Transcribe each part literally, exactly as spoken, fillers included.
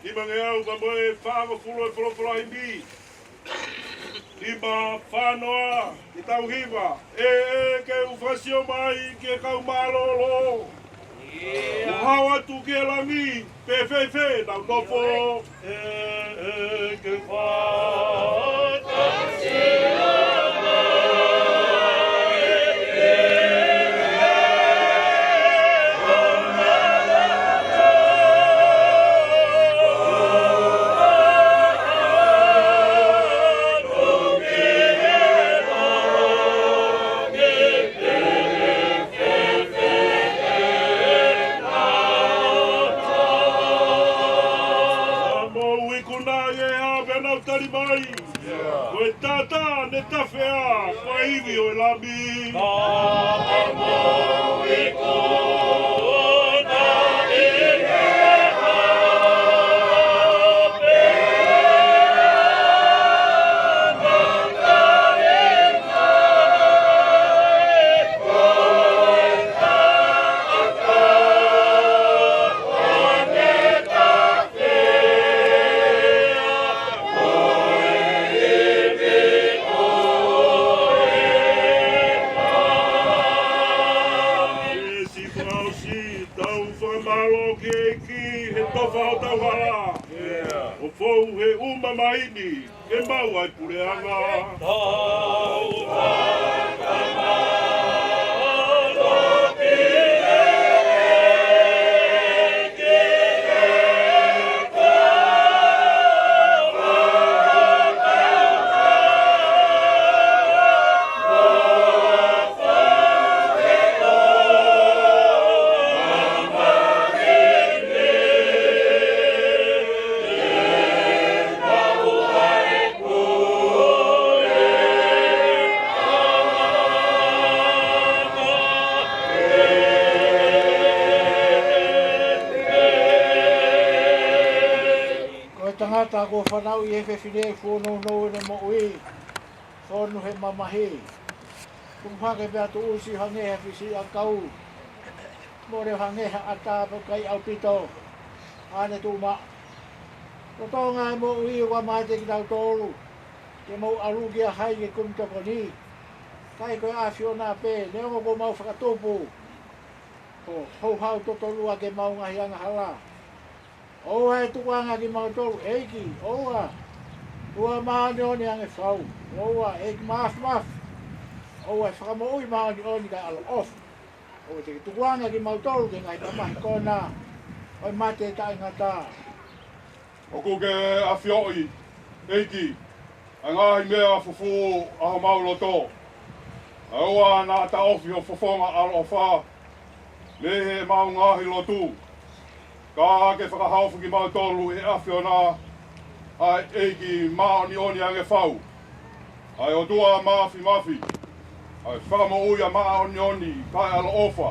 Nimangeau pea mo e fāngofulu e folofola himi. Nima, fā noa, ke tau hiva. ʻE, ʻe, ke u fakasio mai ki he kau mālōlō. ʻIo. ʻO hao atu ki he langi, pea fēfē ʻenau nofo. ʻE, ʻe, ke fakasio mai. Mou ikuna ʻi he ʻaho pea nau tali mai. Ko e taʻataʻa ne tafe ʻa e ivi ʻo e Lami. Ka mou ikuna ʻi he ʻaho pea nau tali mai. Ko e taʻataʻa ne tafe ʻa e ivi ʻo e Lami. Siʻi fakaʻosi, tau fakamālō ki he ʻEiki he tofa hotau hala. ʻO fou he ʻuma mai ni ke maʻu ʻa e puleʻanga. Tau fakamālō ki he ʻEiki he tofa hotau hala. Ko e tangata kuo fanauʻi ʻe he fefine, fuonounou ʻene moʻui, fonu he mamahi. Tupu hake pea tuʻusi hangē ha fisiʻiʻakau, mole hangē ha ʻata, pea ʻikai ʻaupito haʻane tuʻu maʻu. Lolotonga e moʻui ʻoku mate kitautolu, te mou ʻalu kia hai ke kumi tokoni? Ka ko e ʻAfiona pē, neongo kuo mau fakatupu, ko e houhau totonu ʻa e mau ngaahi angahala. ʻOua ʻe tukuange kimautolu, ʻEiki, ʻoua. ʻOua ʻe māʻoniʻoni ange fau. ʻOua, ʻEiki Māfimafi. ʻOua ʻe fakamoʻui māʻoniʻoni kae ʻaloʻofa. ʻOua te ke tukuange kimautolu ki he ngaahi mamahi kona ʻo e mate taʻengata. ʻOku ke ʻafioʻi, ʻEiki, ʻa e ngaahi meʻa fufū ʻa homau loto. ʻOua naʻa taʻofi ho fofonga ʻaloʻofa mei heʻemau ngaahi lotu. Ka ke fakahaofi kimautolu ʻe he ʻAfiona, ʻa e ʻEiki māʻoniʻoni ange fau, ʻa e ʻOtua Māfimafi, ʻa e Fakamoʻui ʻa e māʻoniʻoni kae ʻaloʻofa,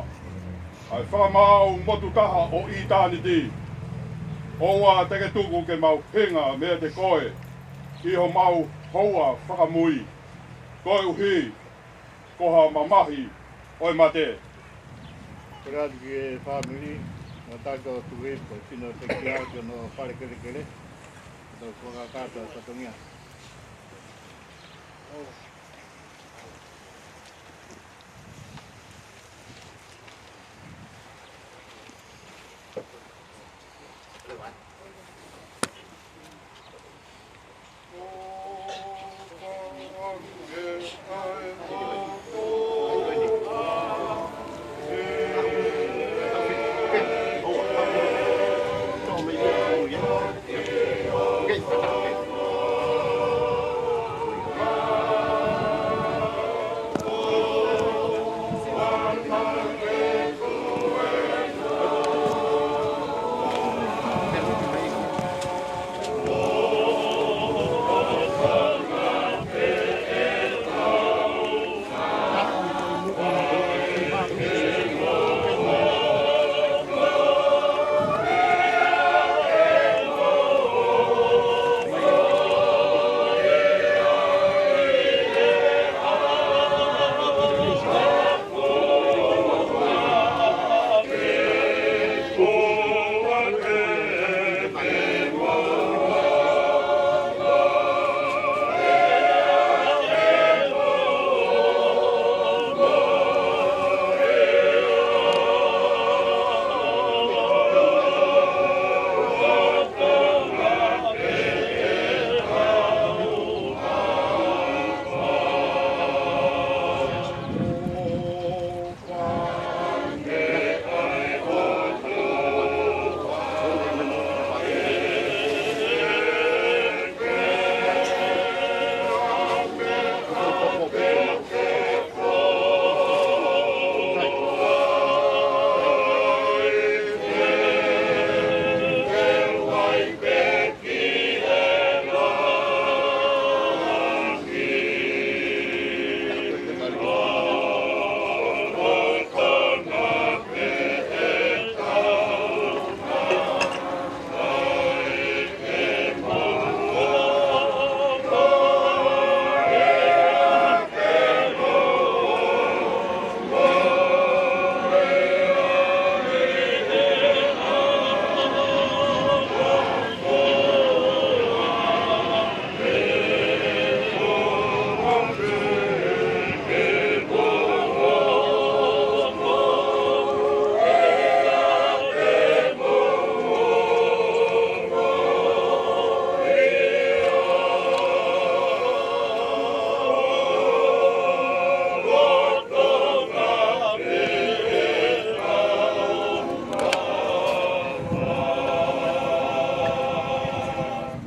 ʻa e Fakamaau motu taha ʻo ʻitāniti. ʻOua te ke tuku ke mau hinga meiate koe ʻi homau houa fakamui, koeʻuhi ko ha mamahi ʻo e mate. Kole atu ki he fāmili, mo taki ʻo tuku ʻi he sino pekia ki hono fale kelekele, tau fakakakato e fatongia.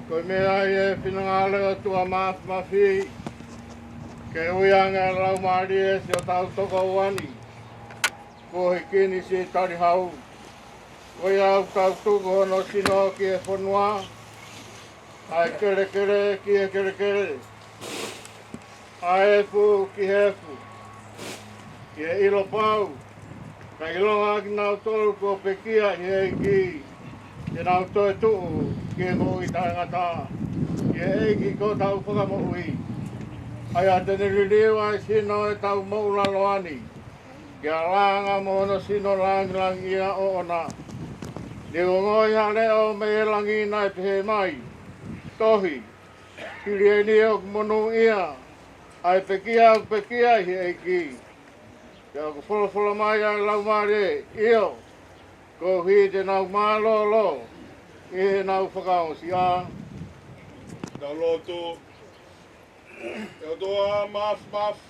Ko e meʻa ia ʻe finangalo ʻOtua Mafimafi, ke ui ange ʻa e laumālie siʻotau tokoua ni, kuo hiki ni siʻi talihau. Ko ia ʻoku tau tuku hono sino ki he fonua, ʻa e kelekele ki he kelekele, ʻa e efu ki he efu, ki he ʻilo pau, ka ʻilonga kinautolu kuo pekia ʻi he ʻEiki, te nau toe tuʻu ki he moʻui taʻengata, ki he ʻEiki ko hotau Fakamoʻui. ʻA ia te ne liliu ʻa e sino ʻo ʻetau moʻulaloa ni, ki he langa mo hono sino langilangiʻia ʻoʻona. Ne ongoʻi ha leʻo mei he langi naʻe pehē mai, Tohi, hili eni ʻoku monūʻia ʻa e pekia ʻoku pekia ʻi he ʻEiki. Pea ʻoku folofola mai ʻa e laumālie, ʻio, koeʻuhi te nau mālōlō ʻi heʻenau fakaongosia. Tau lotu. ʻE ʻOtua Mafimafi,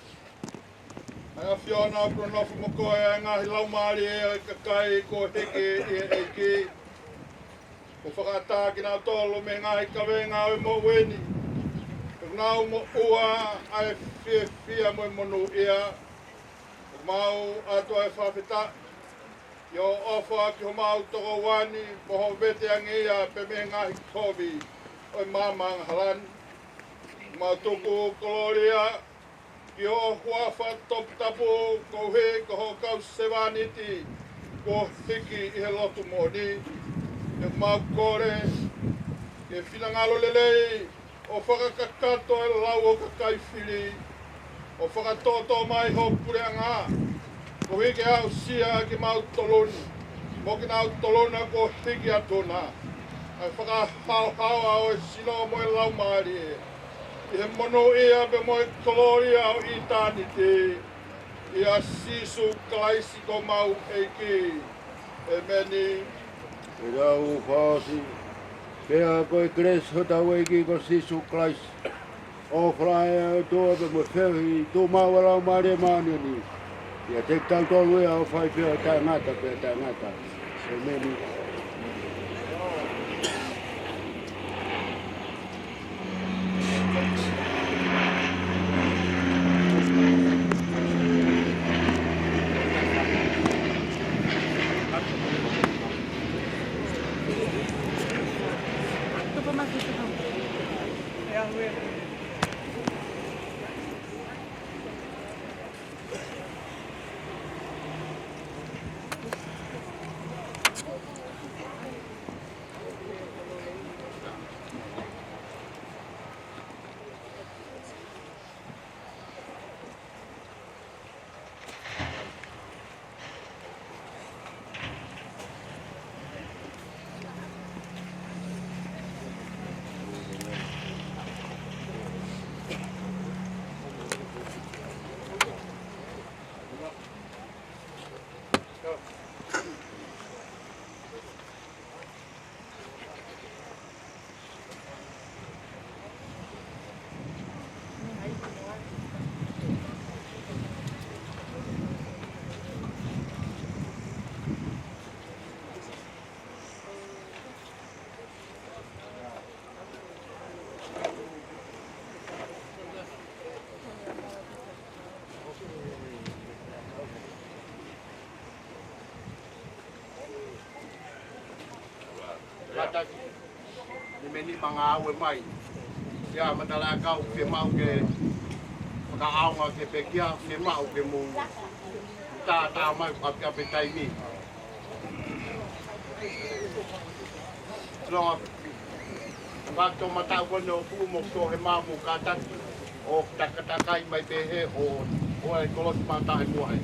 ʻa e ʻAfiona, kuo nofo mo koe ʻa e ngaahi laumālie ʻo e kakai kuo hiki ʻi he ʻEiki. Kuo fakaʻatā kinautolu mei he ngaahi kavenga ʻo e moʻui ni, pea kuo nau moʻua ʻa e fiefia mo e monūʻia. ʻOku mau ʻoatu ʻa e fakafetaʻi ʻi hoʻo ʻofa ki homau tokoua ni, mo hoʻo veteangeʻi ia pea mei he ngaahi kovi ʻo e maama angahala ni. Mau tuku kolōlia ki ho huafa toputapu, koeʻuhi ko hoʻo kau sevāniti kuo hiki ʻi he lotu moʻoni. ʻOku mau kole ke finangalo lelei ʻo fakakakato e lau ʻo e kakai fili, ʻo fakatoto mai ho puleʻanga, koeʻuhi ke aʻusia kimautolu ni, mo kinautolu na kuo hiki atu na, ʻa e fakahaohaoa ʻo e sino mo e laumālie, ʻi he monūʻia pea mo e kolōlia ʻo ʻitāniti, ʻia Sīsū Kalaisi ko homau ʻEiki. ʻEmeni. Ke tau fakaʻosi. Pea ko e kelesi ʻa hotau ʻEiki ko Sīsū Kalaisi, ʻofa lahi ʻa e ʻOtua pea mo e feohi tuʻumaʻu ʻa e Laumālie Māʻoniʻoni, ʻiate kitautolu ia ʻo fai pē ʻo taʻengata pea taʻengata. ʻEmeni. Kātaki, ni meni manga aue mai. ʻIa, Matalaʻiakau, ke mau ke fakaʻaonga ke pekia, ke mau ke mou tātā mai ʻapiʻapi taimi. Longa, vato mata ko no fu mo so he ma mo kātaki, ʻo takatakai mai pē he ʻo, ʻo e kolosi mata e mua he.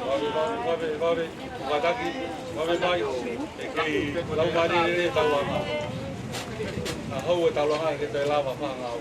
Vave, vave, vave, vave. Kātaki, vave mai. ʻE kei lau mai lelei e taulanga. Naʻa hau e taulanga ke toe lava fanga au.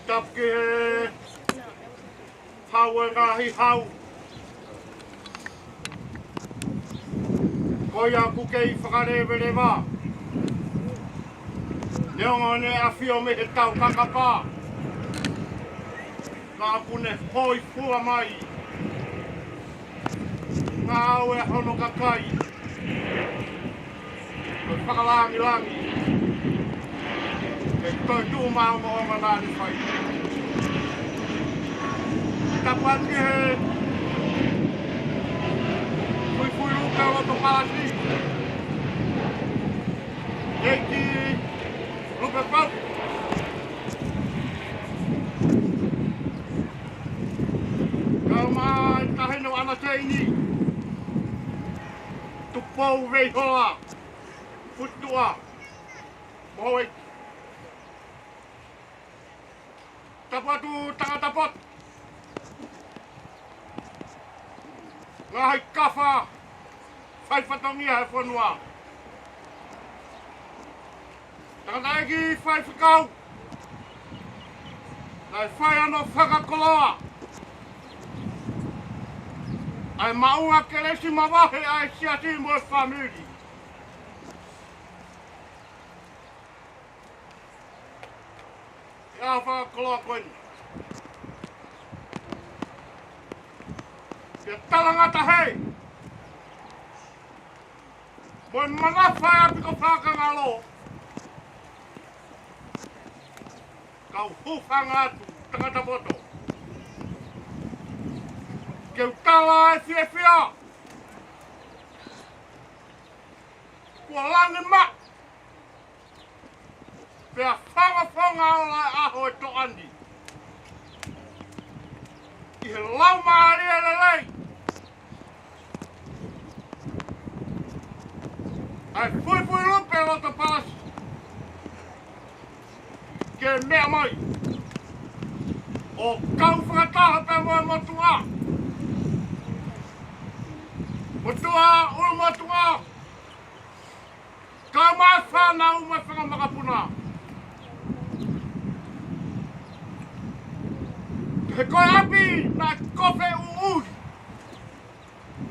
Tapu ki he Hau e ngaahi hau. Ko ia ʻoku kei fakaleveleva. Neongo ʻene ʻafio mei he tau kakapa. Ka ʻoku ne hōifua mai. Ngāue hono kakai. Ko e fakalangilangi. Ke toetuʻu maʻongoʻonga naʻa ne fai. Tapu atu ki he Fuifui Lupe ʻo Loto Palasi. ʻEiki Lupe Pau. Seini, Tupou Veihola, Futua, Moe. Tapu atu tangata poto, ngaahi kafa fai fatongia he fonua. Tangataʻeiki faifekau, naʻe fai hono fakakoloa ʻa e maʻunga kelesi mavahe ʻa e siasi mo e fāmili. ʻA e fakakoloa ko eni, ke talangata hei mo e manafa ʻa e ʻapi ko Fakangalo. Kau hūfanga atu tangata poto, ke u tala e fiefia kuo langi maʻu pea fangafonga ola e ʻaho e toʻa ni ʻi he laumālie lelei ʻa e Fuifui Lupe Lotopalasi, ke meʻa mai ʻo kau fakataha pea mo e motuʻa, motuʻa ʻulumotuʻa, kau mai fānau mo e fanga makapuna. He ko e ʻapi naʻe kofe ʻuʻui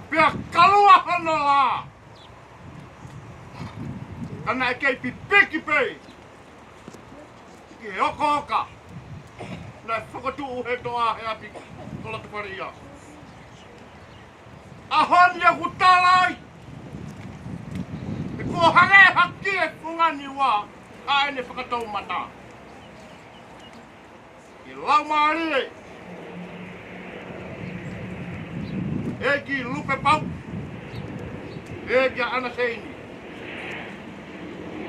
pea kalua hono lā, ka naʻe kei pipiki pē ki he okoka naʻe fokotuʻu he toʻa he ʻapi ko Lotofaleʻia. ʻAho ni ʻoku tala ai, he kuo hangē haki e fungani ua ʻa ʻene fakatoumata ʻi he laumālie ʻEiki Lupe Pau, ʻEiki ʻAna Seini,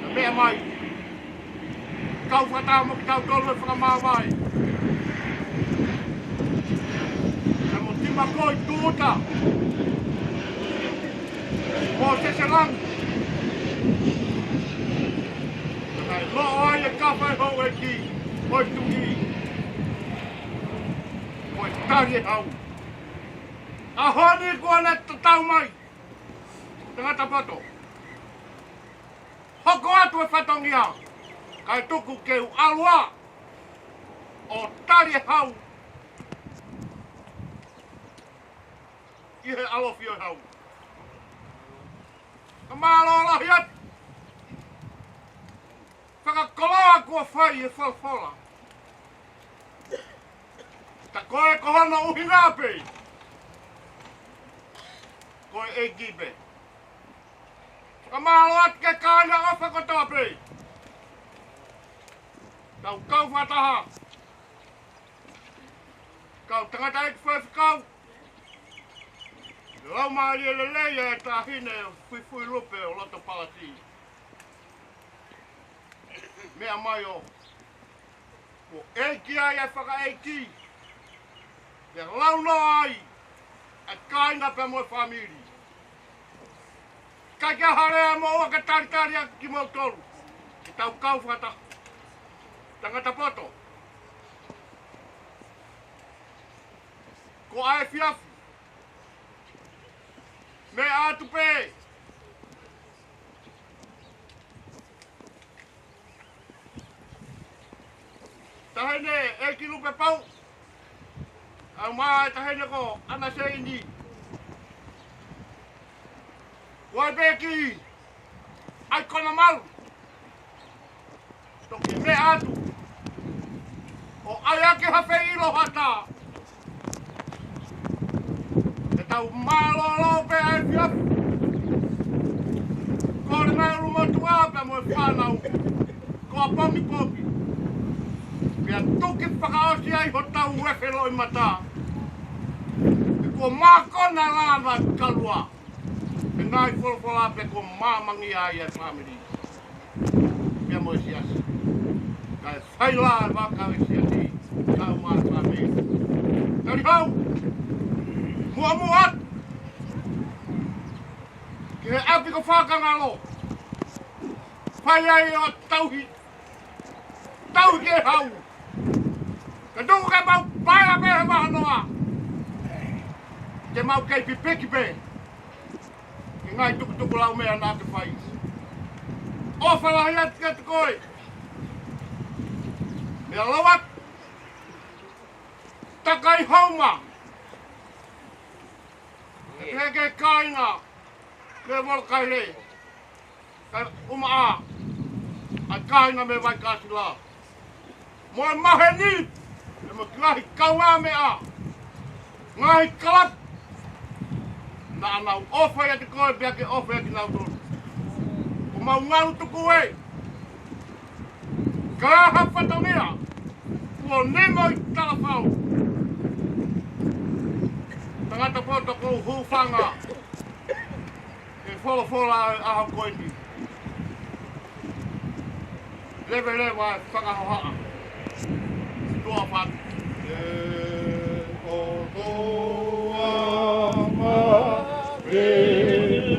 na meʻa mai kau fakataha mo kitautolu e fakamāvae, na mo Timakoi Tuta, mo Seselangi, na kai loa ai e kafa e houʻeiki, mo e tuʻi, mo e tali e hau. ʻAho ni kuo ne tatau mai, tangata poto, hoko atu e fatongia, kae tuku ke u ʻalu ā ʻo tali e hau ʻi he ʻalofi ʻo e hau. Ka mālō lahi atu fakakoloa kuo fai e folofola. Ka ko e ko hono ʻuhinga pē, ko e ʻEiki pē. Fakamālō atu ki he kāinga ʻofa kotoa pē, kau kau fakataha, kau tangataʻeiki faifekau, laumālie lelei ʻa e Taʻahine Fuifui Lupe ʻo Lotopalasi. Meʻa mai ʻo, ʻo ʻeiki ai ʻa e fakaʻeiki, pea launoa ai ʻa e kāinga pea mo e fāmili. Kae ke hale ʻa e moʻua ke talitali ʻaki kimoutolu, ke tau kau fakataha. Tangata poto, ko e efiafi meʻa atu pē. Taʻahine ʻEiki Lupe Pau, ʻa e ʻumaʻā e Taʻahine ko ʻAna Seini, ʻoku ʻi ai pē kiʻi ʻaikona malu, toki meʻa atu ʻo ʻai ake ha feʻiloaki ʻata. Ke tau mālōlō pē ʻa e efiafi. Kole mai ʻulumotuʻa pea mo e fānau, ko ʻapongipongi, pea tuki fakaʻosi ai hotau efe loʻimata. He kuo mākona lava kalua. He ngaahi folofola pē kuo māmangia ai e fāmili pea mo e siasi. Kae fai lā e vaka ʻo e siasi, kau mai e fāmili. Tali hau, muʻa muʻa atu, Ki he ʻapi ko Fakangalo. Fai ai ʻo tauhi. Tauhi ki he hau. Ka tuku ke mau paea pē he vahanoa. Ke mau kei pipiki pē. Ki he ngaahi tukutuku laumeʻa naʻa ke fai. ʻOfa lahi atu kiate koe. Meʻa lava. Takai Houma. Ke ke kāinga. Ke Molokai lē. Kae ʻumaʻā ʻa e kāinga mei Vaikasila. Mo e maheni, ʻe mo e ngaahi kaungāmeʻa, ngaahi kalapu. Naʻa nau ʻofa ʻiate koe, pea ke ʻofa ʻiate kinautolu. Ko mau ngalu tuku ē. Ka ha fatongia, kuo nimo ʻi Talafau. Tangata poto ko Hufanga. ʻE folofola ʻa e ʻaho ko eni. Leveleva e fakahohaʻa. Tuʻa fatu. ʻE ʻOtua ma, ʻe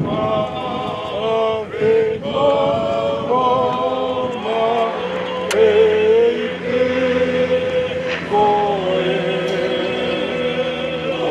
ma, ʻe ma, ʻo ma, ʻe ʻi ke koe. ʻO, ʻo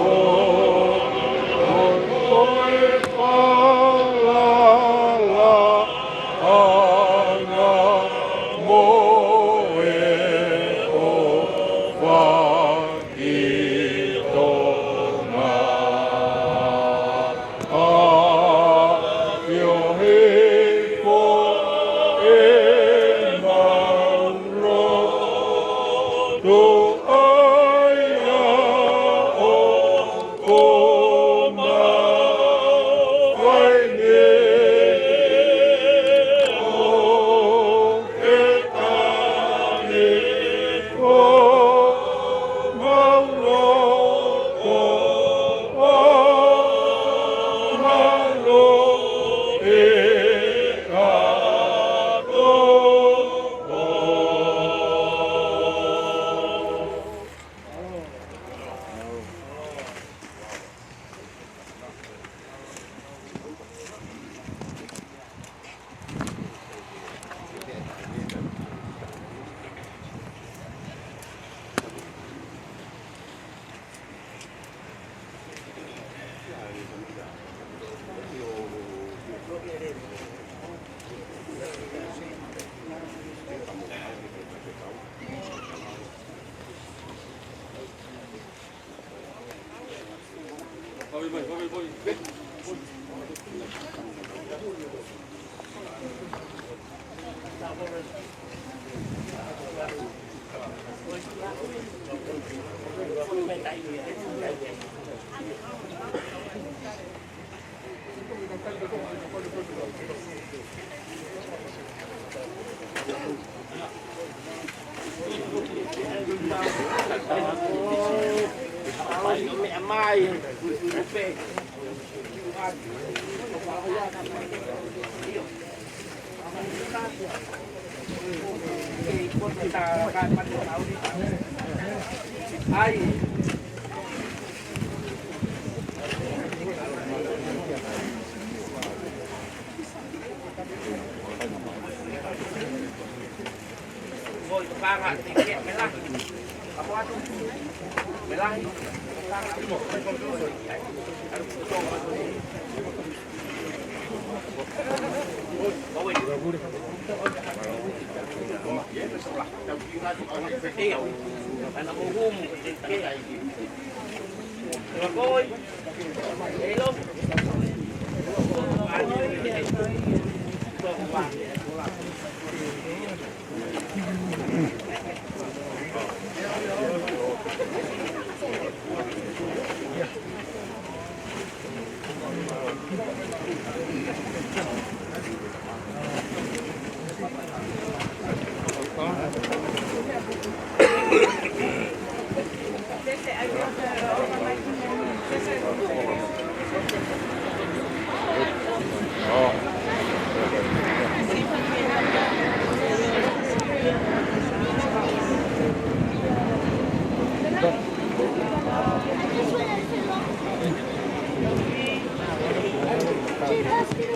koe.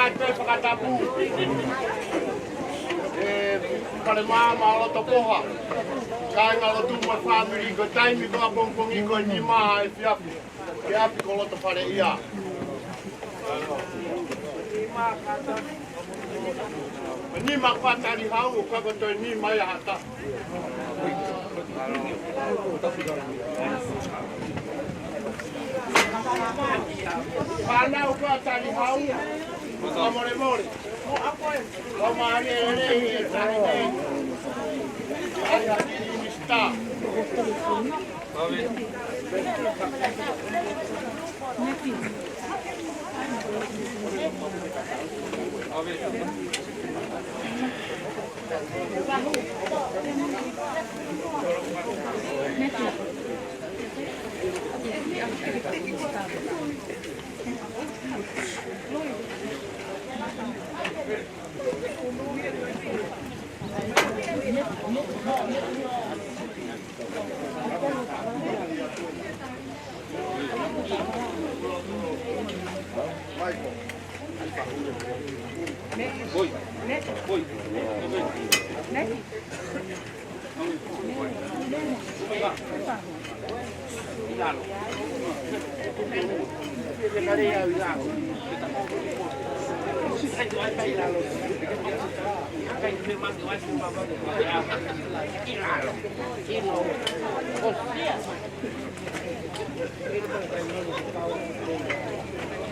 Atu e fakatapu. ʻE, Palemaama ʻo Lotopoha. Kāinga lotu mo e fāmili, ko e taimi ko ē ʻapongipongi ko e nima efiafi. Ke api ko Lotofaleʻia. Nima ko ē Talihau, ʻo ka ko e toe nima ia hata. Fānau ko ē Talihau, fakamolemole. Fakamālō lelei, lelei. Ai, ai, minisitā.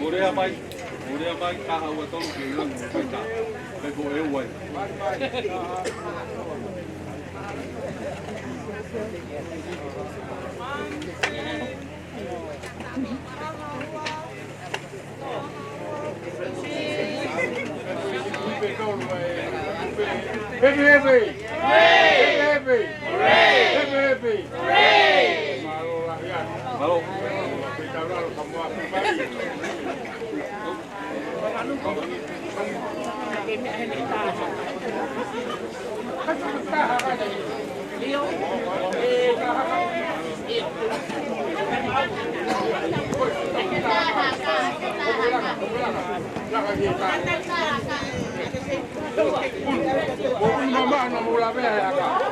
Korea mai, Korea mai, taha ua tolu ke ilan mo kai ta. Kai ko e uai. Happy, happy. Happy, happy. Happy, happy. Mālō.